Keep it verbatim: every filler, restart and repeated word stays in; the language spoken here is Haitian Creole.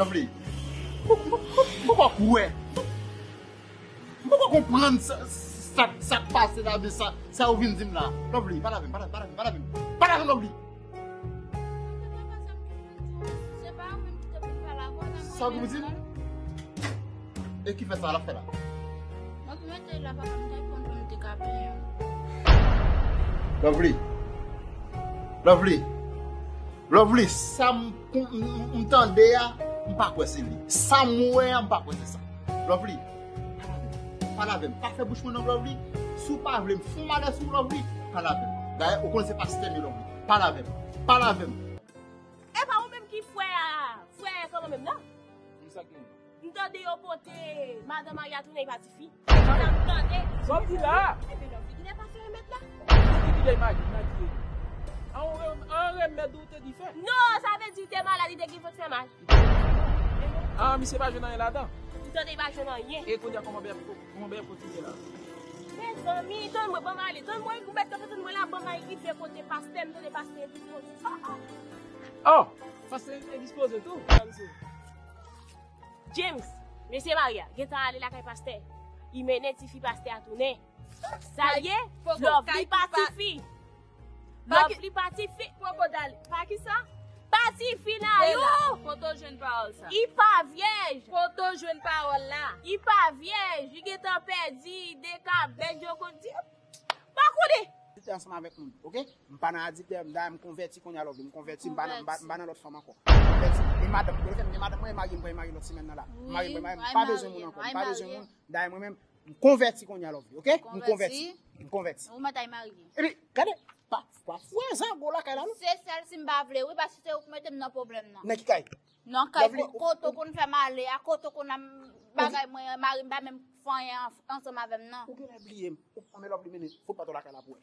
Lovely, m poko kwè. M poko konprann sa, sa, sa k pase la, men sa, sa ou vin di m la. Lovely, pale avè m, pale avè m, pale avè m, pale avè m, Lovely. Sa w pou di m? E ki fè sa l ap fè la? Mwen ki mete la, papa, m te konn pou m te ka peye. Lovely. Lovely. Lovely, sa m, m, m, m tande a, m pa kwè se li. Sa m wè a, m pa kwè se sa. Lovely, pale avè m. Pale avè m. Pa fè bouch mwen non, Lovely. Si w pa vle m fè malè sou Lovely, pale avè m. Dayè, ou konnen se pastè m ye, Lovely. Pale avè m. Pale avè m. E pa ou menm ki frè a, frè a kanmenm nan? M sa k gen? M tande yo pote madan Maria tounen, e pa tifi. Sa m tande. Sa w di la? Epi Lovely genlè pa fè remèd la. Ki te ki te maji, maji. An remèd ou te di fè? Non, sa vle di te malad, li te gen fòk fè maji. Ah, misye pa jwenn anyen ladan. M tande li pa jwenn anyen. E kounye a kòman bèl, kòman bèl kontinye la? Mezanmi, tann mwen, ban m ale. Tann mwen, ou mèt kanpe, tann mwen la, ban m al rive kote pastè, m tande pastè endispoze. Ah, ah. Oh, pastè endispoze tou? James, mesye Maria, gentan ale lakay pastè. Li mennen tifi pastè a tounen. Sa l ye, Lovely pa tifi. Lovely pa tifi. Poko dale. Pa ki sa? Pa tifi nan yo. Kote w jwenn pawòl sa? Li pa vyèj. Kote w jwenn pawòl la? Li pa vyèj. Li gentan pèdi de kabèt, yo konn di. Pa konnen. Te ansanm avèk moun, oke? M pa nan adiktè, m dayè m konvèti kounye a, Lovely, m konvèti, m pa nan, m pa, m pa nan lòt fanm ankò. M konvèti. E madanm, de fè m gen madanm mwen, e mari m pral marye lòt semèn nan la. M marye, m pa bezwen moun ankò, m pa bezwen moun. Dayè mwen menm, m konvèti kounye a, Lovely, oke? M konvèti. M konvèti. Ou mèt al marye. Epi, gade, pa, pa foure zango lakay la, non. Se sèl si m pa vle, wi, paske se ou k mete m nan pwoblèm nan. Nan ki kay? Nan kay, kote w konn fè m ale a, kote w konn ap bagay mwen, mari m pa menm fè anyen an, ansanm avè m, non. Ou genlè bliye m. Ou fè m lòv li mennen fout patou lakay la pou wè.